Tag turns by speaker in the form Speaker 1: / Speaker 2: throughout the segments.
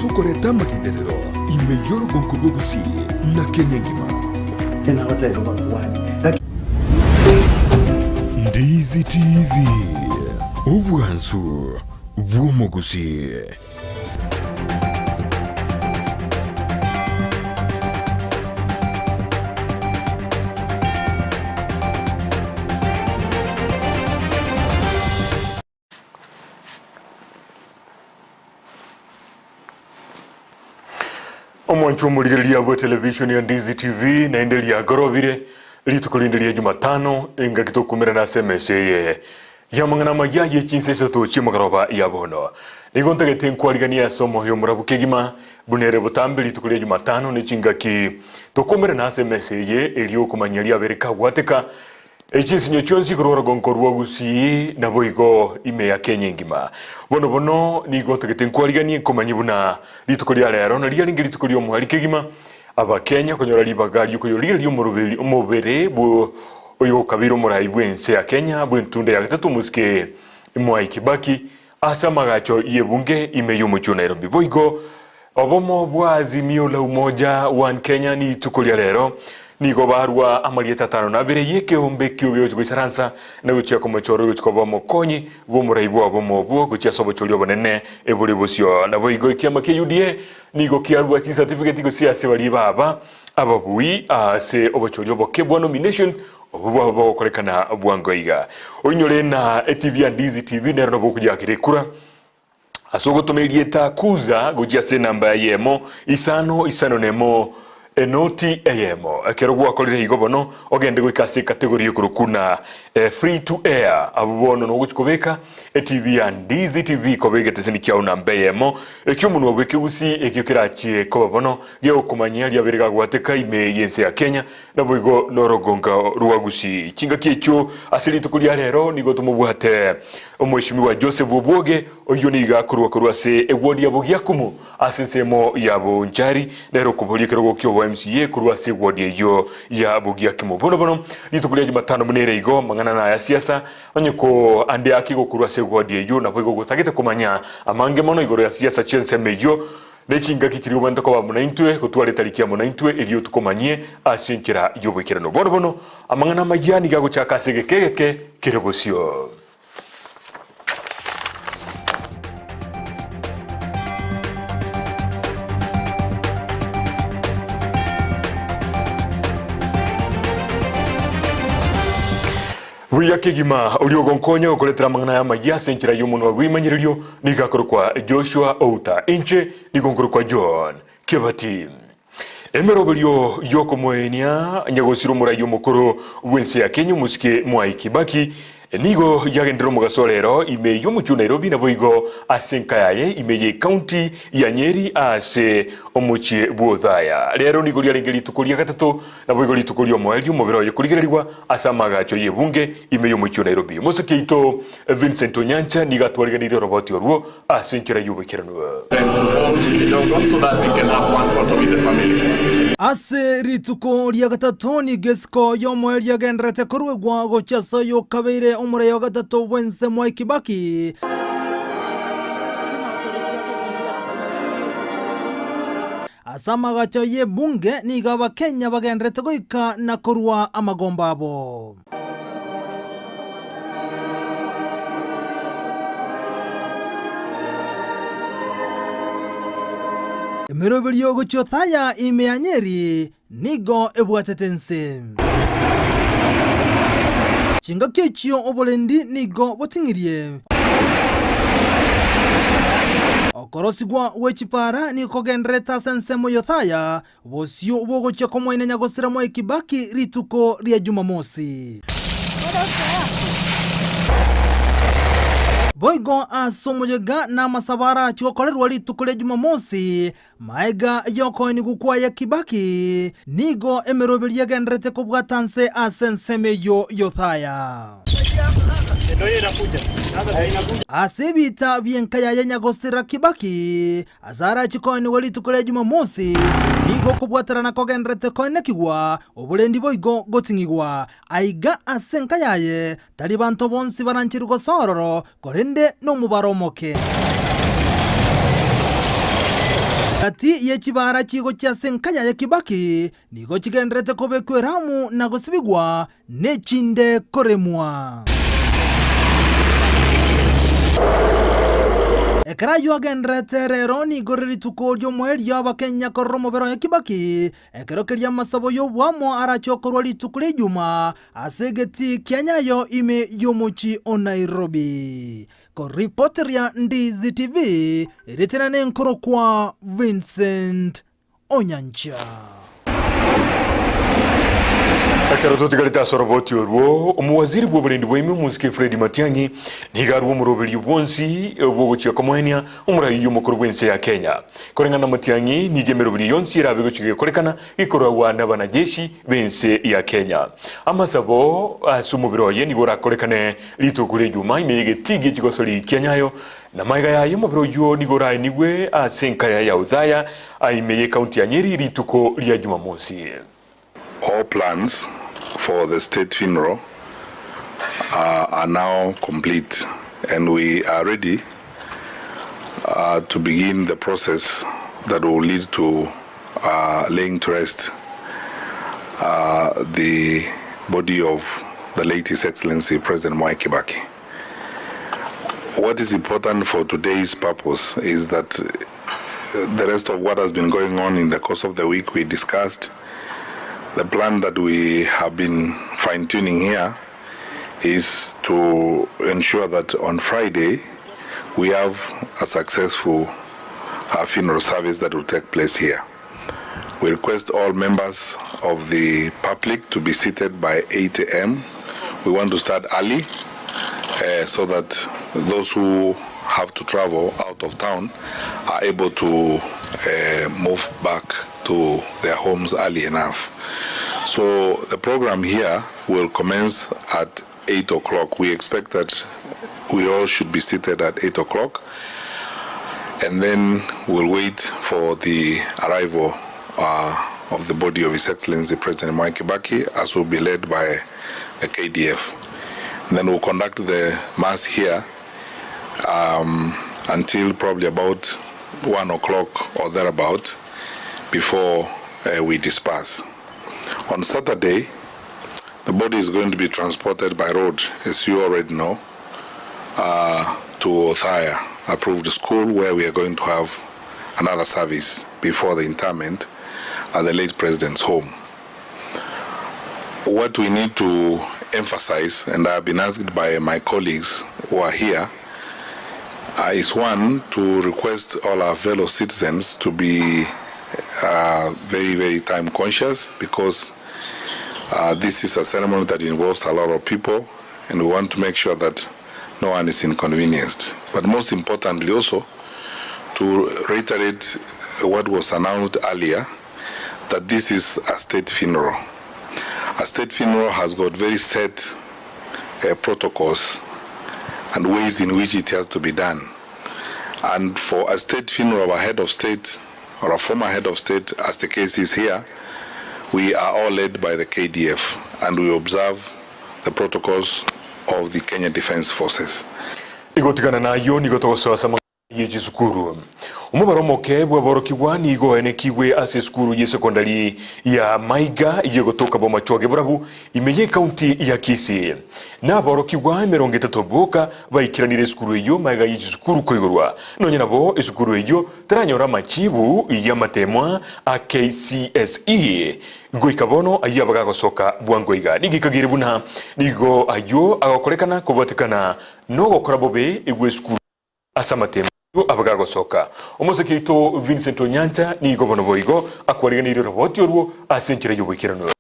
Speaker 1: Ase okoreta amagenderero ime y'orogongo rwa Gusii na Kenya engima. Ndizi TV, obwansu bw'omogusii.
Speaker 2: Omwancho omorigereria bwe television ya Ndizi TV naende riagorobire rituko rinde ria Jumatano engaki tokumerana ase emesa eye y'amang'ana amaya ye chinsa isato chi'omogoroba ya bono. Nigo ntagete nkwariganie ase omoyo omorabu kegima buna ere botambe rituko ria Jumatano ne chingaki tokumerana ase emesa eye erio okomanya riabere kagwateka Chinsinyo chionsi korwa orogonko rwa Gusii naboigo ime ya Kenya engima. Bono bono nigo ntagete nkwariganie nkomanye buna rituko ria rero nario riarenge rituko ri'omoerio kegima Abakenya konyora ribaga ri'okoyorigereria omoroberi omobere bwo oyokabeire omorai bw'ense ya Kenya bw'entunda ya gatato omosike Mwai Kibaki ase amagacho y'ebunge ime y'omochie o Nairobi. Boigo Obomo bwa Azimio la Umoja One Kenya nituko ria rero nigo barua amarieta atano na abere y'ekeombe ekio gegochia goisaransa na gochia komochora oyogochia koba omokonyi bw'omorai bwa obomo obwo gochia ase obochori obonene ebore bosio. Naboigo ekiama kia UDA nigo kiarua chisatifigeti gochia ase baria baba ababui ase obochori oboke bwa nomination obwo bwaba bogokorekana bwango iga. Oinyore na etibi ya Ndizi TV nero nabo okoyakera ekura. Ase ogotoma erieta Kuza gochia ase enamba eyemo, isano, isano nemo, enoti eyemo. Ekero gwakorire igo bono, ogende goika ase ekategori ekorokwa na Free to Air. Abwo bono nogochia kobeka eTV ya Ndizi TV koba egeteseni kiao namba eyemo, ekio omonwa bw'ekegusii ekio kerachie koba bono gegokomanyia riabere gagwateka ime y'ense ya Kenya Naboigo norogonga rwa Gusii. Chingaki echio ase rituko ria rero nigo tomobwate Omweshimiwa Joseph Obwoge, oyio nigo akorwa korwa ase eward ya Bogiakumu ase ensemo ya Bonchari, nere okoboria ekerogo kiobo MCA korwa ase eward eyio ya Bogiakimu. Bono bono rituko ria Jumatano buna ere igo amang'ana naya siasa onye ko ande ake gokorwa ase eward eyio naboigo gotagete komanya amange mono igoro ya siasa chiensemo eyio Ne chingaki chiria obwenerete koba amo naintwe, gotwara etariki amo naintwe, erio tokomanyie ase enchera y'oboikeranu. Bono bono, amang'ana amayia nigo agochaka ase egeka egeke kere bosio. Buya kegima, oria ogonkonya gokoretera amang'ana aya amayia ase enchera y'omonwa bw'emanyererio nigo akorokwa Joshua Outa, inche nigo nkorokwa John Kebati. Emeroberio y'okomoenia nyagosira omorai omokoro bw'ense ya Kenya omosike Mwai Kibaki nigo yagenderera omogaso rero ime y'omochie o Nairobi naboigo ase enka yaye ime y'ecounty ya Nyeri ase omochie bw'Othaya. Rero nigo riarenge rituko ria gatato Naboigo rituko ri'omoerio omobere oye korigererigwa ase amaagacho y'ebunge ime y'omochie o Nairobi. Omosike oito Vincent Onyancha nigo atwariganirie oroboti orwo ase enchera y'oboikeranu.
Speaker 3: Ase rituko ria gatato nigo esiko y'omoerio yagendererete koruegwa gochia ase oyokabeire omorai o gatato bw'ense Mwai Kibaki. Ase amagacho y'ebunge nigo Abakenya bagenderete goika na korua amagombo abo. Emeroberio gochia Othaya ime ya Nyeri nigo ebwatete ense. Chingaki echio oborendi nigo boting'irie. Okorosigwa gwe chipaara nigo kogendererete ase ensemo y'Othaya, bosio bw'ogochia komoina nyagosira Mwai Kibaki rituko ria Jumamosi. Boigo ase omoyega na amasabo arachie gokorerwa rituko ria Jumamosi, Maega y'okoenigwa kwaye Kibaki, nigo emeroberio egendererete kobwata nse ase ensemo eyio y'Othaya. Ase ebiita bi'enka yaye nyagosira Kibaki, ase arachie koenigwa rituko ria Jumamosi, nigo okobwaterana kogendererete koenekigwa, oborendi boigo goting'igwa. Aiga ase enka yaye, Tari banto bonsi barancherwe gosoa ororo, korende nomobaro omoke. Gati ye chibaara chigochia ase enka yaye Kibaki nigo chigendererete kobekwa eramu na gosibigwa nechinde koremwa. Ekero ayio agendererete rero nigo rire rituko ri'omoerio Abakenya korora omobere oye Kibaki, ekero keria amasabo y'oboamo arache okorwa rituko ria Ijuma ase egetii kia Nyayo ime y'omochie o Nairobi. Koripoteria Ndizi TV, erieta nenkorokwa Vincent Onyancha.
Speaker 2: Ekero totigarete ase oroboti orwo, omowaziri bw'oborendi bwa ime omosike Fred Matiang'i nigo arwe omoroberio bwonsi bw'ogochia komoenia omoraia omokoro bw'ense ya Kenya. Koreng'ana na Matiang'i, nigo emeroberio yonsi erabe gochia gekorekana gekoragwa n'abanajeshi b'ense ya Kenya. Amasabo ase omobere oye nigo orakorekane rituko ria Ijumaa ime y'egetii gie chigosori kia Nyayo, na magega yaye omobere oyio nigo oraenigwe ase enka yaye ya Othaya ime y'ekaunti ya Nyeri rituko ria Jumamosi.
Speaker 4: All plans for the state funeral are now complete and we are ready to begin the process that will lead to laying to rest the body of the late His Excellency President Mwai Kibaki. What is important for today's purpose is that the rest of what has been going on in the course of the week we discussed. The plan that we have been fine-tuning here is to ensure that on Friday we have a successful funeral service that will take place here. We request all members of the public to be seated by 8 a.m. We want to start early so that those who have to travel out of town are able to move back to their homes early enough. So the program here will commence at 8 o'clock. We expect that we all should be seated at 8 o'clock and then we'll wait for the arrival of the body of His Excellency President Mwai Kibaki as will be led by the KDF. And then we'll conduct the mass here until probably about 1 o'clock or thereabout before we disperse. On Saturday, the body is going to be transported by road, as you already know, to Othaya approved school where we are going to have another service before the interment at the late president's home. What we need to emphasize, and I have been asked by my colleagues who are here, is one, to request all our fellow citizens to be very, very time conscious, because this is a ceremony that involves a lot of people, and we want to make sure that no one is inconvenienced. But most importantly also, to reiterate what was announced earlier, that this is a state funeral. A state funeral has got very set protocols and ways in which it has to be done. And for a state funeral of a head of state or a former head of state, as the case is here, we are all led by the KDF and we observe the protocols of the Kenya Defence Forces.
Speaker 2: Igotigana nayo nigo togosoa ase amang'ana ye chisukuru. Omobaro omoke bw'aborokigwa nigo oenekigwe ase esukuru y'esekondari ya Maiga y'egotoka Bomachoge Borabu ime y'ecounty ya Kisii. Naborokigwa emerongo etato boka baikeranire esukuru eyio magega ye chisukuru koigorwa. Nonye nabo esukuru eyio teranyora amachibu y'amatemwa a KCSE goika bono ayio abagagosoka bwango iga. Nigo ekagere buna nigo ayio agokorekana kobwatekana nogokora bobe gw'esukuru ase amatemwa ayio abagagosoka. Omoseke oito Vincent Onyancha nigo bono boigo akwariganeirie oroboti orwo ase enchera y'oboikeranu.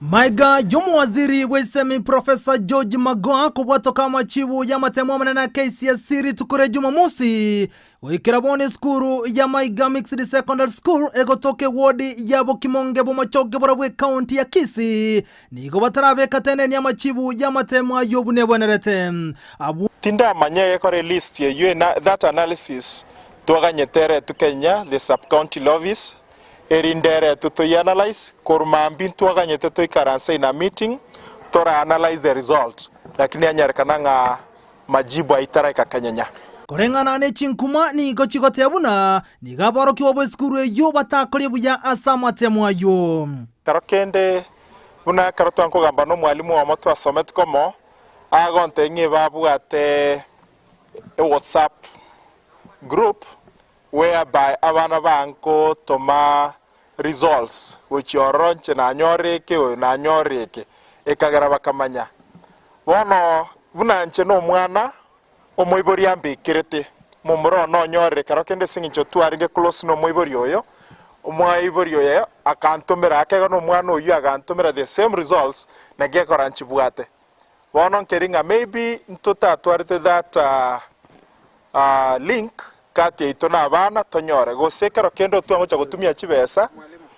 Speaker 3: Magega y'omowaziri bw'esemi Professor George Magoha kobwatoka amachibu y'amatemo amanene a KCSE rituko ria Jumamosi, goikera bono esukuru ya Maiga Mixed Secondary School egotoka ewodi ya Bokimonge Bomachoge Borabwo ekaunti ya Kisii nigo batarabeka tenenia amachibu y'amatemo ayio buna ebwenerete. Abwo.
Speaker 5: Tindamanya egekora elist eyio ena that analysis twaganyete eretwe Kenya the sub county lobbies Erinde eretwe toyi-analyse, korwa mambia ntwaganyete toikaranse in a meeting tora analyse the result, lakini yanyarekana ng'a majibu ayio taraika kenyenya.
Speaker 3: Koreng'ana ne chinkuma nigo chigoteeba buna nigo aborokigwa b'esukuru eyio batakorie buya ase amatemo ayio.
Speaker 5: Kero kende, buna ekero twankogamba nomwalimu omo twasometi komo, agontebia ng'a ebabwate ewhatsapp group whereby abana bankotoma results gochia ororo inche nanyore eke oyo nanyore eke, ekagera bakamanya. Bono buna inche nomwana omoibori ambekerete, momura one onyorire kero kende ase eng'encho twarenge close nomoibori oyo, omoibori oye akantomera ake iga nomwana oyio agantomera the same results naki ekora nchibwate. Bono nkeri ng'a maybe ntotatwarete that link Gati yaito nabana tonyore, gose ekero kende otwangocha gotumia chibesa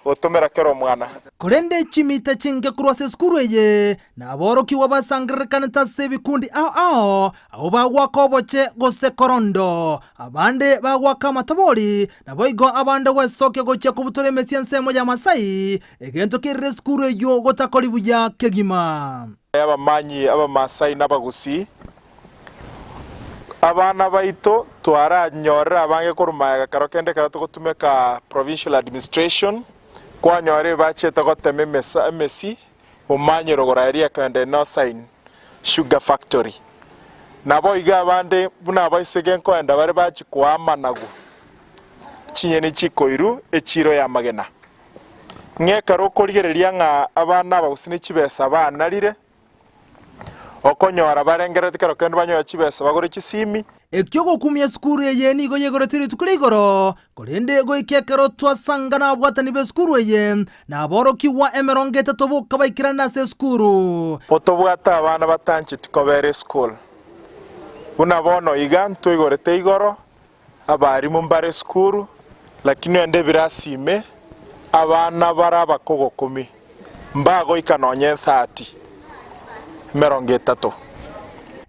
Speaker 5: gotomera kera omwana.
Speaker 3: Korende chimita chinke korwa ase esukuru eye naborokigwa basangererekanete ase ebikundi ao ao, abwo bagoaka oboche gose korondo, abande bagoaka amatobori, naboigo abande gwesokia gochia kobutora emesie ensemo ya Masai, egento kerire esukuru eyio gotakori buya kegima.
Speaker 5: Abamanyi Abamasai na Abagusii, Abana baito twaranyorire abange korwa magega kero kende ekero togotumeka provincial administration, kwanyora ebachete gotema emesa emesi omanyire ogora eria ekoenda enosain sugar factory. Naboigo abande buna abaiseke nkoenda bare bachia koa amanagu chinyeni chikoiru echiro ya amagena. Ng'a ekero okorigereria ng'a abana aba gose ne chibesa banarire, Okonyora barengerereti kero kende banyore chibesa bagore chisimi.
Speaker 3: Ekio ogokumia esukuru eye nigo yegoretie rituko ria igoro, korende goika ekero twasanga nababwatani b'esukuru eye, na aborokigwa emerongo etato boka baikerane ase esukuru.
Speaker 5: Otobwate abana batancheti kobera esukuru. Buna bono iga ntwaigorete igoro, abarimu mbare esukuru, lakini onde ebirasi ime abana bare abakogokumi mbagoika nonye ethati, 30.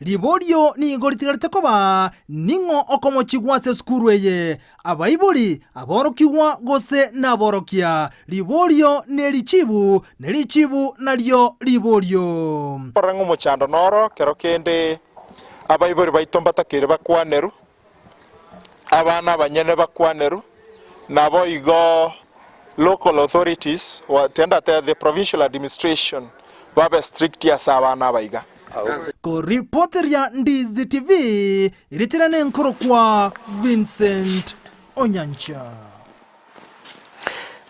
Speaker 3: Riborio nigo ritigarete koba, Ning'o okomochigwa ase esukuru eye, abaibori, aborokigwa, gose naborokia? Riborio nerichibu, ne richibu nario riborio.
Speaker 5: Korora ng'a omochando noro kero kende abaibori baito mbatakeire bakwanerwe, abana abanyene bakwanerwe, naboigo local authorities, tiga the provincial administration babe strict ase abana aba iga.
Speaker 3: Koripoteria Ndizi TV, Ritire nenkorokwa Vincent Onyancha.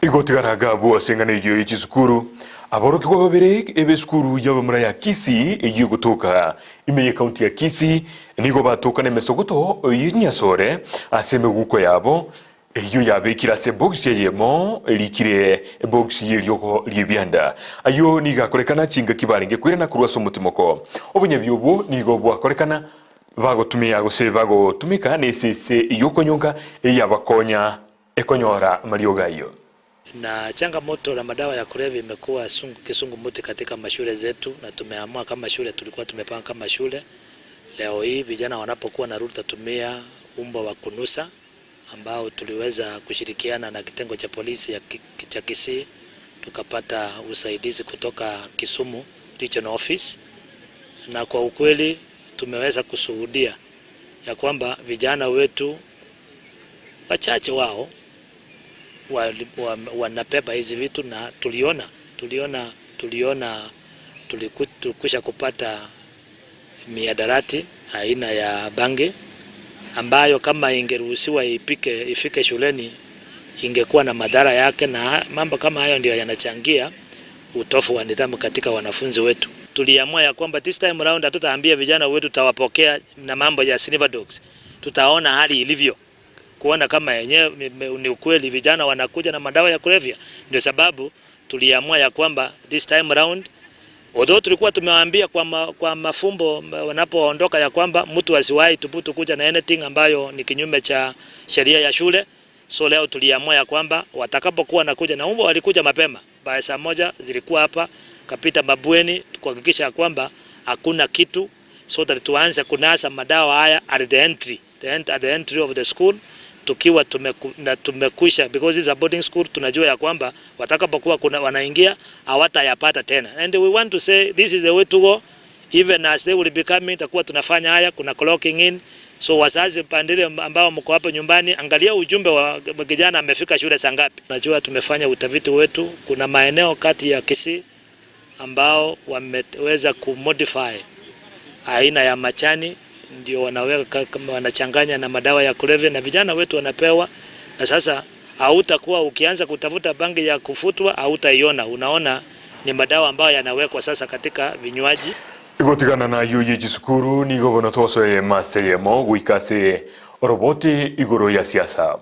Speaker 2: Igotigara Agabu ase eng'ana eyio ye chisukuru, aborokigwa babere eb'esukuru y'abamura ya Kisii eyio egotoka ime y'ekaunti ya Kisii nigo batoka nemesogoto y'enyasore ase emeguko yabo eyio yabekire ase ebogisi eyemo erikire ebogisi y'eriogo ri'ebianda. Ayio nigo akorekana chingaki barenge koirana korwa ase omotimoko. Obonyabi obwo nigo bwakorekana bagotumia gose bagotumeka nesese y'okonyonka eyabakonya ekonyora amariogo ayio.
Speaker 6: Na changamoto la madawa ya kulevya imekuwa kisungumuti katika mashule zetu na tumeamua kama shule tulikuwa tumepanga kama shule leo hii vijana wanapokuwa wanarudi tutatumia umbwa wa kunusa ambao tuliweza kushirikiana na kitengo cha polisi ya cha Kisii tukapata usaidizi kutoka Kisumu Regional Office na kwa ukweli tumeweza kushuhudia ya kwamba vijana wetu wachache wao wanabeba hizi vitu na tuliona tuliona tuliona tulikwisha kupata miadarati aina ya bangi ambayo kama ingeruhusiwa ipike ifike shuleni ingekuwa na madhara yake, na mambo kama hayo ndio yanachangia utofu wa nidhamu katika wanafunzi wetu. Tuliamua ya kwamba this time round hatutaambia vijana wetu tutawapokea na mambo ya sniffer dogs, tutaona hali ilivyo kuona kama yenyewe ni ukweli vijana wanakuja na madawa ya kulevya. Ndio sababu tuliamua ya kwamba this time round although tulikuwa tumewaambia kwa, kwa mafumbo wanapoondoka ya kwamba mtu asiwahi thubutu kuja na anything ambayo ni kinyume cha sheria ya shule. So leo tuliamua ya kwamba watakapokuwa nakuja na umbwa walikuja mapema by saa moja zilikuwa hapa kapita mabweni kuhakikisha kwamba hakuna kitu, so that tuanze kunasa madawa haya at the entry, at the entry of the school tukiwa na tumekwisha, because it's a boarding school, tunajua ya kwamba watakapokuwa kuna wanaingia hawatayapata tena, and we want to say this is the way to go even as they will be coming, takuwa tunafanya haya, kuna clocking in. So wazazi pandile ambao mko hapo nyumbani, angalia ujumbe wa kijana amefika shule saa ngapi. Najua tumefanya utafiti wetu, kuna maeneo kati ya Kisii ambao wameweza kumodify aina ya machani ndio wanaweka kama wanachanganya na madawa ya kulevya na vijana wetu wanapewa, na sasa hautakuwa ukianza kutafuta bangi ya kufutwa hautaiona. Unaona ni madawa ambayo yanawekwa sasa katika vinywaji.
Speaker 2: Igotigana nayo ye chisukuru nigo bono tosoe mase eyemo goika ase oroboti igoro ya siasa.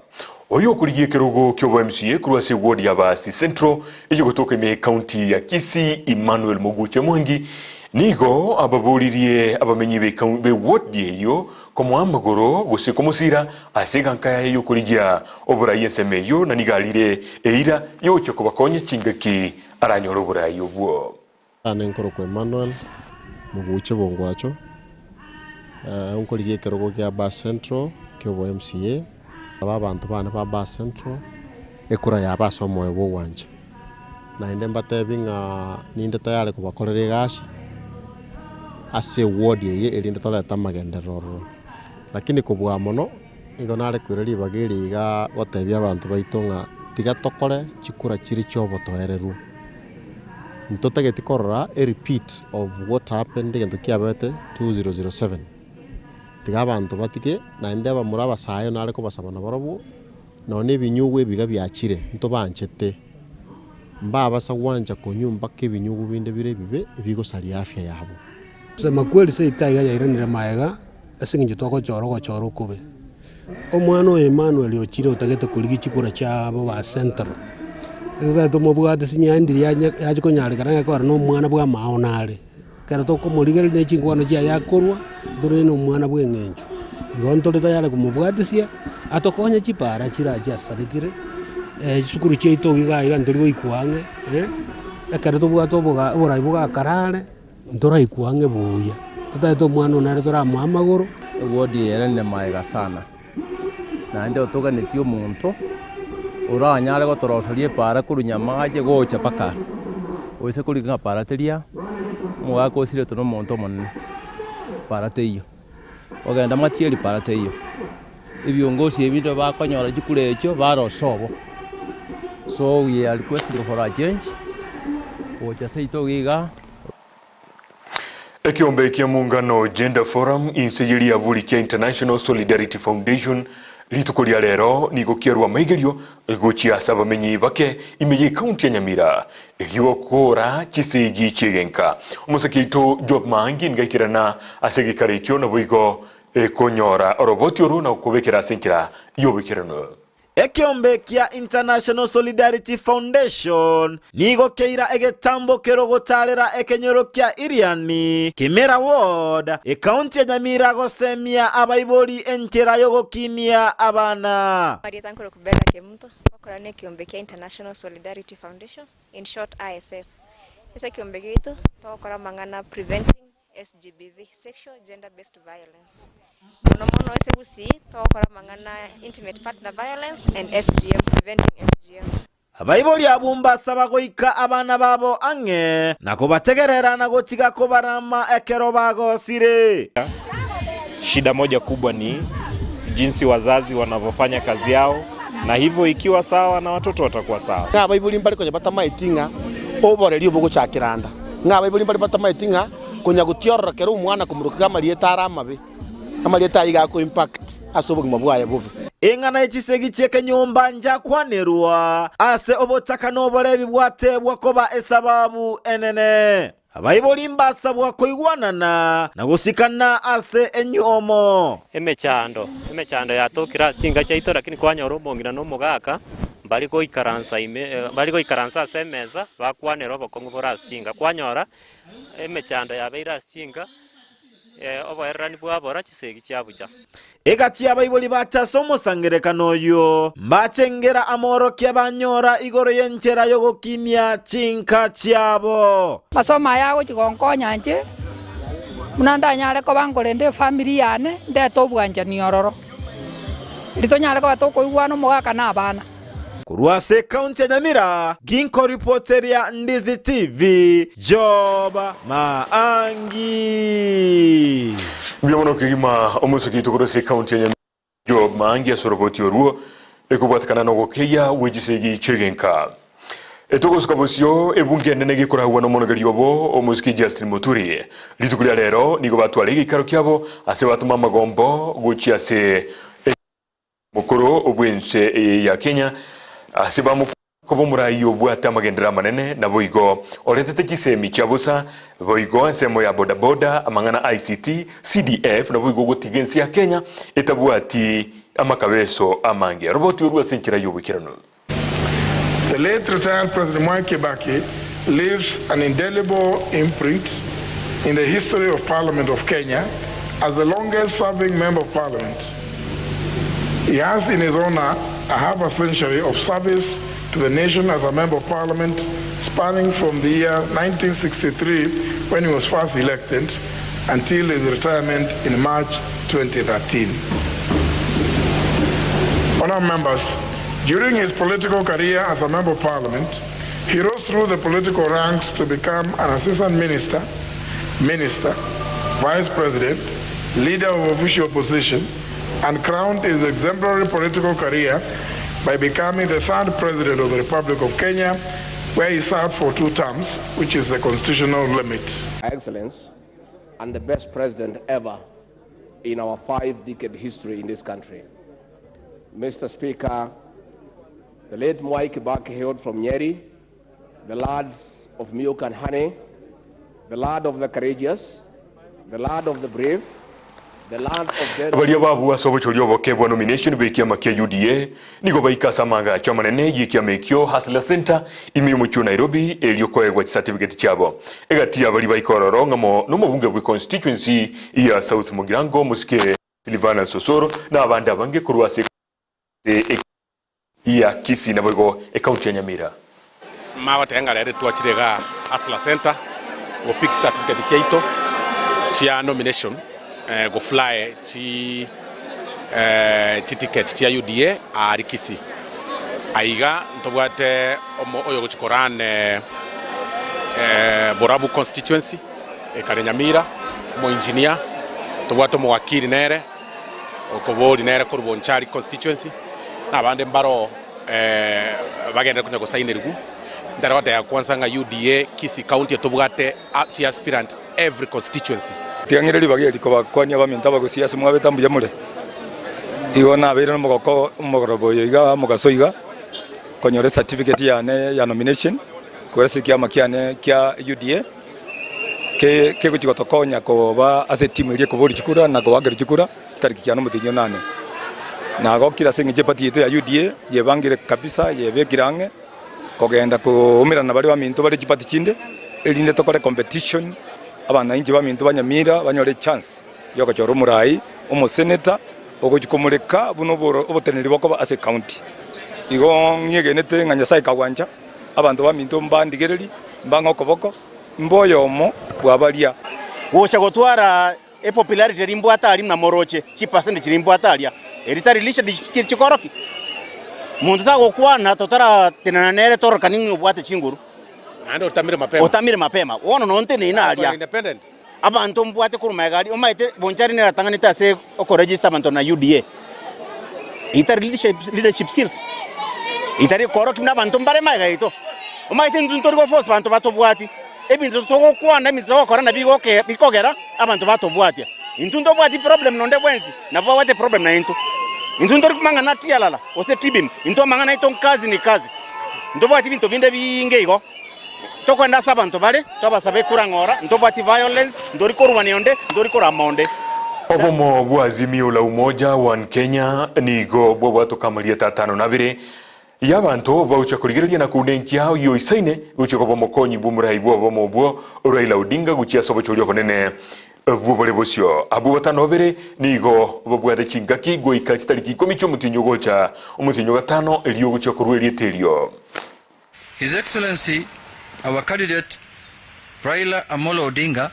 Speaker 2: Oyo okorigia ekerogo kia obo MCA korwa ase eward ya Baasi Central eye gotoka ime ekaunti ya Kisii Emmanuel Moguche Mwangi nigo ababoririe abamenyi be be ward eyio komoa amagoro gose komosira ase eganka yaye yokorigia oborai ensemo eyio na nigo arire eira yogochia kobakonya chingaki aranyore oborai obwo.
Speaker 7: Ane nkorokwa Emmanuel Moguche Bongwacho, nkorigia ekerogo kia Bass Central kia obo MCA, aba abanto bane ba Bass Central, ekura yabo ase omoyo bwa ogwancha. Naende mbatebi ng'a ninde tayari kobakorera egasi, ase eward eye erinde torete amagenderero ororo. Lakini kobua mono, nigo nare koira ribaga eri igaa gotebia abanto baito ng'a tiga tokore chikura chire chia obotoereru. Ntotageti korora a repeat of what happened egento kiabete 2007. Tiga abanto batige naende abamura abasae nare kobasaba nabarobwo, nonye na ebinyugwa ebiga biachire ntobanchete, mbabasa gwancha konywa mpaka ebinyugwa binde bire ebibe ebigosaria afya yabo.
Speaker 8: Kusema kweli seito iga yairanire maega ase eng'encho twagochora ogochora okobe. Omwana oyo Emmanuel ochire otagete korigia chikura chiabo ba Central, ekero tomobwate sinyaye ndiri yachi konyarekana ng'a ekero na omwana bwa amaono are. Ekero tokomorigereria na chinkwano chiaye akorwa, tore na omwana bwa eng'encho. Igo ntore tayari komobwatisia, atokonye chipara chirache asarekire, chisukuru chiaito iga iga ntori goikwa ang'e, ekero tobwate oboga oborai bogakara are. Ntoraikwe ang'e buya, totagete omwana one nere toramoe amagoro.
Speaker 9: Ewodi eye ere nemaega sana, naende otoganetie omonto oranyare gotoroseria epaara korwa Nyamache gocha mpaka aa. Oise korika ng'a paara teri aa, omogaka osiretwe na omonto omonene, paara teiyo. Ogenda Matieri paara teiyo. Ebiongosi ebi ndobio bakonyora chikura echio barosa obo. So we are requesting for a change gocha seito iga igaa.
Speaker 2: Ekeombe kia Muungano Gender Forum inse ye riaburi kia International Solidarity Foundation rituko ria rero nigo kiarua amaigerio gochia ase abamenyi bake ime ye county ya Nyamira erio gokora chisegi chiegenka. Omosake oito Job Maangi nigo aikerana ase egekaro ekio naboigo ekonyora oroboti oro na gokobekera ase enchera y'oboikeranu.
Speaker 10: Ekeombe kia International Solidarity Foundation nigo keira egetambo kerogotaarera ekenyoro kia Iriani, Kimera Ward, ekaunti ya Nyamira gosemia abaibori enchera y'ogokinia abana.
Speaker 11: Marietha nkorokwa Bella Kemunto, ngokora na ekeombe kia International Solidarity Foundation, in short ISF. Ase ekeombe giaito togokora amang'ana preventing SGBV, Sexual Gender Based Violence. Mono mono ase Gusii togokora amang'ana Intimate Partner Violence and FGM, Preventing FGM.
Speaker 10: Abaibori abwo mbasaba goika abana babo ang'e na kobategerera na gotiga kobarama ekero bagosire.
Speaker 12: Shida moja kubwa ni jinsi wazazi wanavyofanya kazi yao na hivyo ikiwa sawa na watoto watakuwa sawa.
Speaker 13: Ng'a abaibori mbare konya batamaeti ng'a oboreri obo gochakera nda, ng'a abaibori mbare batamaeti ng'a konya gotiorora kera omwana komorokia amarieta are amabe, amarieta ayio iga ako impact ase obogima bwaye bobe.
Speaker 10: Ing'ana ye chisegi chi'ekenyomba njakwanerwa ase obotaka na oborebi bwatebwa koba esababu enene. Abaibori mbasabwa koigwanana na gosikana ase enyuomo.
Speaker 14: Emechando, emechando yatokire ase chinka chiaito lakini kwanyora omong'ina na omogaka mbari goikaransa ime mbari goikaransa ase emesa bakwanera obokong'u bore ase chinka. Kwanyora emechando yabeire ase chinka oboererani bwabora chisegi chiabucha.
Speaker 10: Egati y'abaibori bacha ase omosangererekano oyio, mbachengera amorokia banyora igoro y'enchera y'ogokinia chinka chiabo.
Speaker 15: Masomo aya agochia gonkonya inche, buna ndanyare koba nkorenda efamiri yane, ndete obwanchani ororo, riria tonyare koba tokoigwana omogaka na abana.
Speaker 10: Korwa ase ekaunti ya Nyamira, ginkoripoteria Ndizi TV, Job Maangi.
Speaker 2: Mbuya mono kegima omosoki oito korwa ase ekaunti ya Nyamira Job Maangi ase oroboti orwo ekobwatekana nogokeyia gwe chisegi chi'egenka. Etogosuka bosio ebunge enene gekoragwa nomonogeri obo omosike Justin Muturi. Rituko ria rero nigo batwara egeikaro kiabo ase batoma amagombo gochia ase Omokoro bw'ense eye ya Kenya ase bamokwana koba omorai obwate amagenderero amanene naboigo oretete chisemi chia bosa boigo ensemo ya bodaboda, amang'ana ICT, CDF naboigo gotiga ense ya Kenya etabwati amakabeso amange. Roboti orwo ase enchera y'oboikeranu.
Speaker 4: The late retired President Mwai Kibaki leaves an indelible imprint in the history of Parliament of Kenya as the longest serving member of parliament. He has in his honor a half a century of service to the nation as a member of parliament spanning from the year 1963 when he was first elected until his retirement in March 2013. Honourable members, during his political career as a member of parliament, he rose through the political ranks to become an assistant minister, minister, vice president, leader of official opposition, and crowned his exemplary political career by becoming the third president of the Republic of Kenya, where he served for two terms, which is the constitutional limit.
Speaker 16: Excellence and the best president ever in our five-decade history in this country. Mr. Speaker, the late Mwai Kibaki hailed from Nyeri, the lads of milk and honey, the lad of the courageous, the lad of the brave, the lad of the...
Speaker 2: Baria babua ase obochori oboke bwa nomination bw'ekiama kia UDA nigo baika ase amaagacho amanene y'ekiama ekio Hustler Centre ime y'omochie o Nairobi erio koegwa chicertificate chiabo. Egati ya baria baika ororo ng'amo nomobunge bwe constituency ya South Mugirango Omosike Silvanus Osoro na abande abange korwa ase ekaunti ya Kisii naboigo ekaunti ya Nyamira.
Speaker 17: Magoteba ng'a rero twachire igaa Hustler Centre go pick certificate chiaito chia nomination go fly chi chiticket chia UDA aria Kisii. Aiga ntobwate oyogochia ko run Borabu constituency ekare Nyamira, omoengineer, ntobwate omowakili nere okobori nere korwa Bonchari constituency, na abande mbaro bagenderere konya gosainerigwa. Ntari goteba kwansa ng'a UDA Kisii county etobwate chiaspirant every constituency.
Speaker 18: Tiga ng'ire ribaga eri kobakwania abaminto abagusia ase mwabete mbuya more. Igo nabeire nomogoko omogoroba oyo iga omogaso iga, konyora ecertificate yane ya nomination korwa ase ekiama kiane kia UDA, ke kegochia gotokonya koba ase etimu eria ekoboria chikura na kobakerwa chikura chitariki chiane omotienyi onane. Nagokire ase eng'encho eparty yaito ya UDA yebangire kabisa yebekire ang'e. Kogenda koumerana baria baminto bare chipati chinde, erinde tokore competition, abanainchi baminto ba Nyamira banyore echance yogochora omorai, omoseneta, ogochia komoreka buna oboteneneri bokoba ase ecounty. Igo ng'iegenete ng'a Nyasae kagwancha, abanto baminto mbandigererie, mbang'e okoboko, mbe oyomo bwa baria.
Speaker 19: Gocha gotwara epopularity eria mbwate aria buna moroche, chipercent chiria mbwate aria, eri tari leadership chikorokia? Monto tagokwana totaratenena nere tororokani ng'a obwate chinguru.
Speaker 17: Naende otamire mapema.
Speaker 19: Otamire mapema. Bono nonteneine aria.
Speaker 17: Akore independent.
Speaker 19: Abanto mbwate korwa magega aria, omanyete Bonchari nere atang'anete ase okoregister abanto na UDA. Etari leadership, leadership skills. Etari korokia buna abanto mbare magega yaito. Omanyete intwe ntori goforce banto batobwati. Ebinto togokwana, ebinto togokora nabio bigoke bikogera abanto batobwatia. Intwe ntobwati problem nonde bwensi, nabo babwate problem naintwe. Intwe ntori mang'ana tialala gose tibim, intwe amang'ana aito nkazi ni kazi. Ntobwati ebinto binde biinge igo. Tokoenda ase abanto bare, twabasaba ekura ng'ora, ntobwati violence, ntori korwania onde, ntori korama onde.
Speaker 2: Obomo bwa Azimio la Umoja One Kenya nigo bwabwatoka amarieta atano na abere Y'abanto bagochia korigereria na kouna enkia yoisaine gochia koba omokonyi bw'omorai bw'obomo obwo Raila Odinga gochia ase obochori obonene bw'obore bosio. Abwo batano babere nigo babwate chingaki goika chitariki ikomi chi'omotienyi ogocha, omotienyi o gatano erio gochia korua erieta erio.
Speaker 20: His Excellency our candidate Raila Amolo Odinga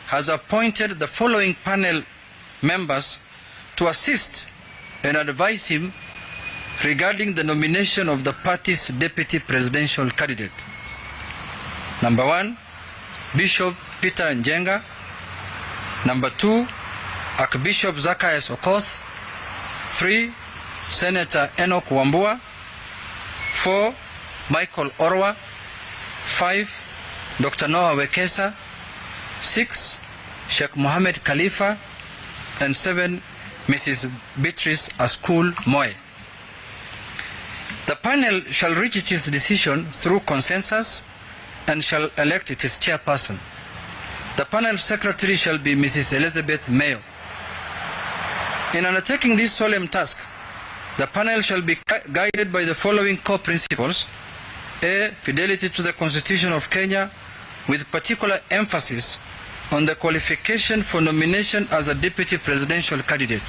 Speaker 20: has appointed the following panel members to assist and advise him regarding the nomination of the party's deputy presidential candidate. Number one, Bishop Peter Njenga. Number two, Archbishop Zacchaeus Okoth, 3 Senator Enoch Wambua, 4 Michael Orwa, 5 Dr. Noah Wekesa, 6 Sheikh Mohamed Khalifa, and 7 Mrs. Beatrice Askul Moe. The panel shall reach its decision through consensus and shall elect its chairperson. The panel secretary shall be Mrs. Elizabeth Mayo. In undertaking this solemn task, the panel shall be guided by the following core principles. A. Fidelity to the Constitution of Kenya, with particular emphasis on the qualification for nomination as a deputy presidential candidate.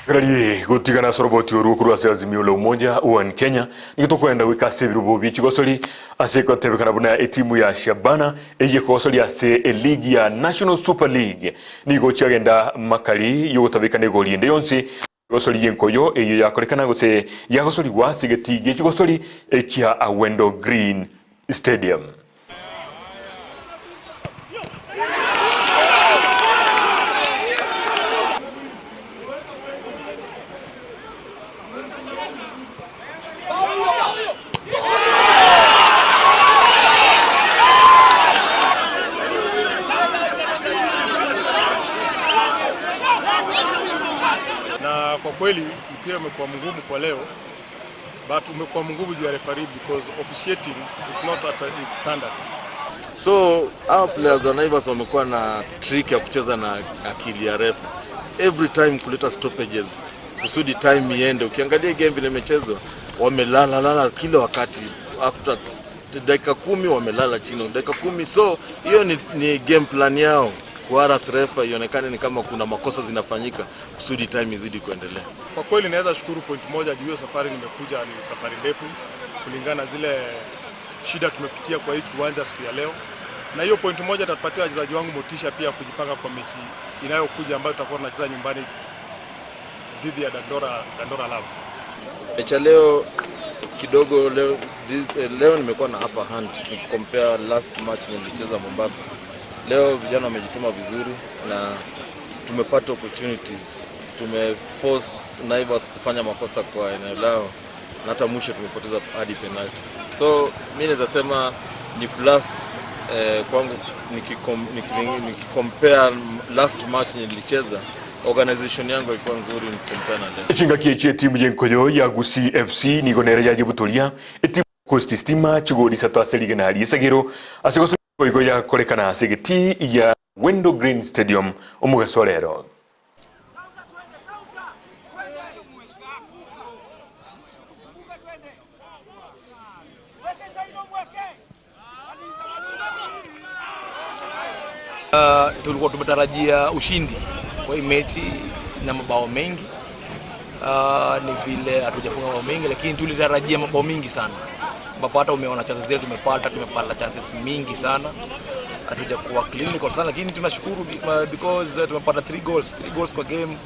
Speaker 2: Rigereria gotigana ase oroboti orwo korwa ase Azimio la Umoja One Kenya, nigo tokoenda goika ase ebirobo bie chigosori ase egotebekana buna etimu ya Shabana eyio ekogosoria ase eligi ya National Super League nigo chiagenda makari yogotabekana egori ende yonsi Egosori y'enkoyo eyio yakorekana gose yagosorigwa ase egetii gie chigosori ekia Awendo Green Stadium.
Speaker 21: Na kwa kweli mpira umekuwa mgumu kwa leo, but umekuwa mgumu juu ya referee because officiating is not at its standard.
Speaker 22: So hawa players wa Naivas wamekuwa na trick ya kucheza na akili ya refa every time kuleta stoppages kusudi time iende. Ukiangalia game vile imechezwa, wamelala lala kila wakati, after dakika kumi wamelala chini dakika kumi. So hiyo ni, ni game plan yao kuharas refa ionekane ni kama kuna makosa zinafanyika kusudi time izidi kuendelea.
Speaker 21: Kwa kweli naweza shukuru point moja juu hiyo safari nimekuja ni safari ndefu kulingana na zile shida tumepitia kwa hii kiwanja siku ya leo, na hiyo point moja itatupatia wachezaji wangu motisha pia kujipanga kwa mechi inayokuja ambayo tutakuwa tunacheza nyumbani dhidi ya Dandora, Dandora Lab.
Speaker 22: Mechi ya leo kidogo leo, this, eh, leo nimekuwa na upper hand nikicompare last match nilicheza Mombasa. Leo vijana wamejituma vizuri na tumepata opportunities, tumeforce Naivas kufanya makosa kwa eneo lao na hata mwisho tumepoteza hadi penalty. So mi naweza sema ni plus eh, kwangu nikikom- nikili- nikicompare last match nilicheza organization yangu haikuwa nzuri nikicompare na leo.
Speaker 2: Chingaki echi etimu y'enkoyo ya Gusii FC nigo nere yajibutoria etimu ya Coast Stima chigori isato ase rigena ri'esegero ase gosoria igo yakorekana ase egetii ya Wendo Green Stadium omogeso rero.
Speaker 23: Uh, tulikuwa tumetarajia ushindi kwa hii mechi na mabao mengi. Uh, ni vile hatujafunga mabao mengi, lakini tulitarajia mabao mengi sana, ambapo hata umeona chances zile tumepata, tumepata chances mingi sana, hatujakuwa clinical sana, lakini tunashukuru because tumepata 3 goals, 3 goals kwa game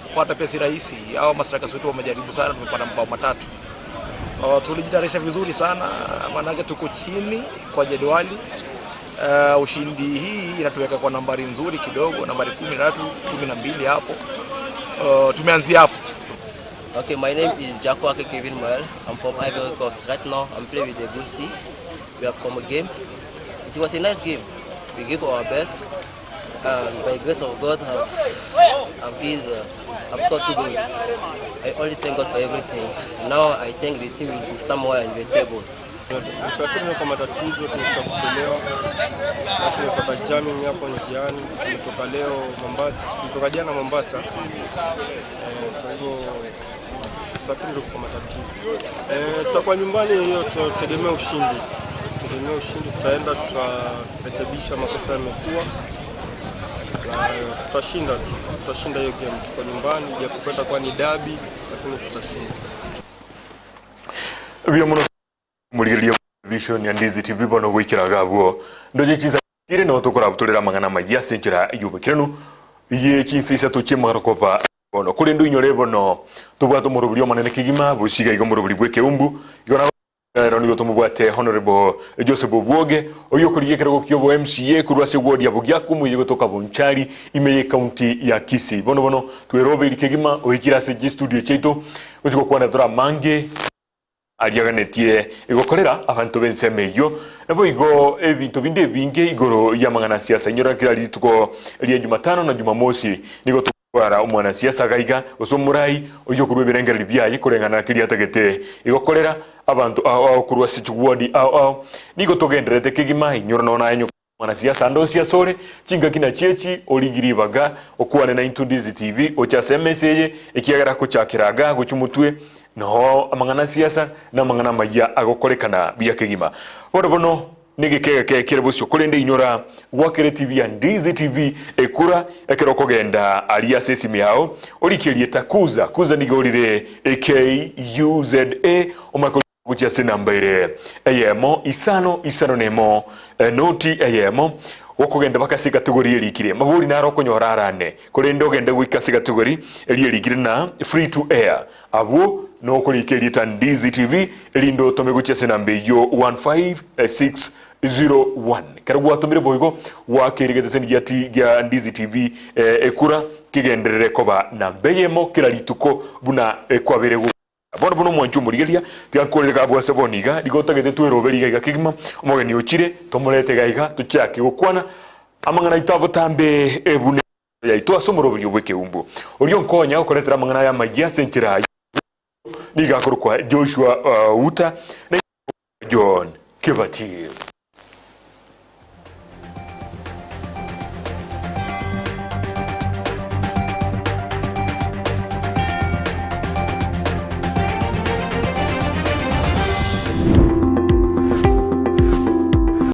Speaker 23: kupata pia si rahisi. Hao mastrikers wetu wamejaribu sana, tumepata mabao matatu. Uh, tulijitayarisha vizuri sana maanake tuko chini kwa jedwali. Uh, ushindi hii inatuweka kwa nambari nzuri kidogo, nambari 13, 12 hapo. Uh, tumeanzia hapo.
Speaker 24: Okay, my name is Jaco Ake Kevin Moel. I'm from Ivory Coast. Right now, I'm playing with the Gusii. We are from a game. It was a nice game. We gave our best. And by grace of God, I've, I've, give, uh, I've scored two goals. I only thank God for everything. Now I think the team will be somewhere in the table.
Speaker 21: Usafiri ni kwa matatizo, tumefika kuchelewa na tumepata jamming hapo njiani. Tumetoka leo Mombasa, tumetoka jana Mombasa. Eh, kwa hivyo usafiri ndio kwa matatizo. Eh, tutakuwa nyumbani hiyo, tunategemea ushindi, tutegemea ushindi. Tutaenda tutarekebisha makosa yamekuwa na tutashinda tu, tutashinda hiyo game. Tuko nyumbani, japokuwa itakuwa ni dabi, lakini tutashinda.
Speaker 2: Buya mono morigereria Vision ya Ndizi TV bono goikera iga abwo ndoche chinsa chire nabo tokorabutorera amang'ana amayia ase enchera y'obokeranu ye chinsa isato chi'emagarokoba bono korende oinyore bono tobwate omorobori omonene kegima bosiga iga omorobori bw'ekeumbu igo nabo. Ero nigo tomobwate Honourable Joseph Obwoge, oyio okorigia ekerogo kia obo MCA korwa ase ward ya Bogiaku moyio gotoka Bonchari ime ye county ya Kisii. Bono bono twerobeiri kegima oikire ase chistudio chiaito gochia gokwana tore amange ariaganetie gokorera abanto b'ensemo eyio naboigo ebinto binde ebinge igoro y'amang'ana a siasa. Inyora kera rituko ria Jumatano na Jumamosi nigo Twara omwanasiasa gaiga, gose omorai oyio okorua ebirengererio biaye koreng'ana na keria atagete. Igo korera abanto ao ao korwa ase chigwadi ao ao. Nigo togendererete kegima, inyora nonya naye nyoka omwanasiasa ande onsi asore, chingaki nachio echi, origie ribaga, okwane naintwe Ndizi TV, oche ase emesa eye, ekiagera agochakera igaa gochia omotwe, noho amang'ana a siasa na amang'ana amayia agokorekana buya kegima. Bono bono Negeka egeke kere bosio, korende inyora gwakera etibi ya Ndizi TV ekura ekero okogenda aria ase esimi yao orikie erieta Kuza. Kuza nigo rire KUZA omanye korika gochia ase enamba ere eyemo isano isano na emo noti eyemo gokogenda baka ase ekategori erikire. Mabori naro okonyora arane korende ogende goika ase ekategori eria erikire na free to air. Abwo nokorika erieta Ndizi TV, erinde otome gochia ase enamba eyio 15601. Ekero gwatomire boigo, gwakeire egeteseni gia ti gia Ndizi TV ekura kegenderere koba namba eyemo kera rituko buna kwabeire gokora. Bono buna omwanchi omorigereria, tiga nkorere gabwo ase bono iga, rigo otagete tweroberie iga iga kegima, omogeni ochire, tomorete iga iga, tochake gokwana amang'ana aito abotambe buna yaito ase omoroberio bw'ekeumbu. Oria onkonya gokoretera amang'ana aya amayia ase enchera y'oboronge nigo akorokwa Joshua Uta, na inche John Kibati.